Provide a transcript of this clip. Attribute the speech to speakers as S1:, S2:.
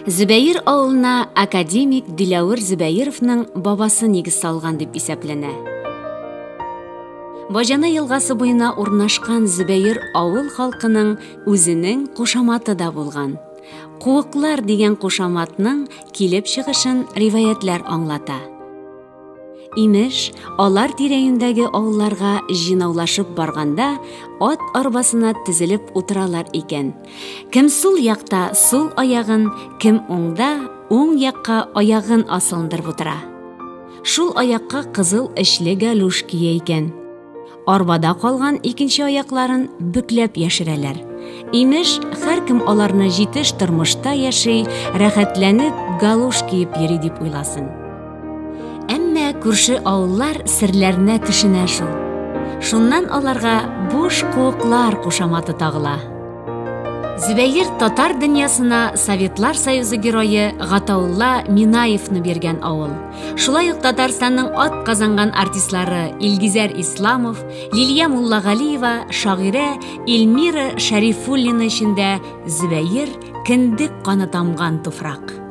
S1: Зөбәер авылына академик Диләвер Зөбәеровның бабасы нигез салган дип исәпләнә. Баҗана елгасы буена урнашкан Зөбәер авыл халкының үзенең кушаматы да булган. Куыклар дигән кушаматның килеп чыгышын риваятьләр аңлата. Имеш, алар тирә-юньдәге авылларга җыйнаулашып барганда, ат арбасына тезелеп утыралар икән. Кем сул якта сул аягын, кем уңда уң якка аягын асылындырып утыра. Шул аякка кызыл эчле галуш кия икән. Арбада калган икенче аякларын бөкләп яшерәләр. Имеш, һәркем аларны җитеш тормышта яши, рәхәтләнеп галош киеп йөри дип уйласын. Әмма күрше авыллар серләренә төшенә шул. Шуннан аларга буш куыклар кушаматы тагыла. Зөбәер татар дөньясына Советлар Союзы герое Гатаулла Минаевны биргән авыл. Шулай ук Татарстанның ат казанган артистлары Илгизәр Исламов, Лилия Муллагалиева, шагыйрә Эльмира Шәрифуллина өчен дә Зөбәер кендек каны тамган туфрак.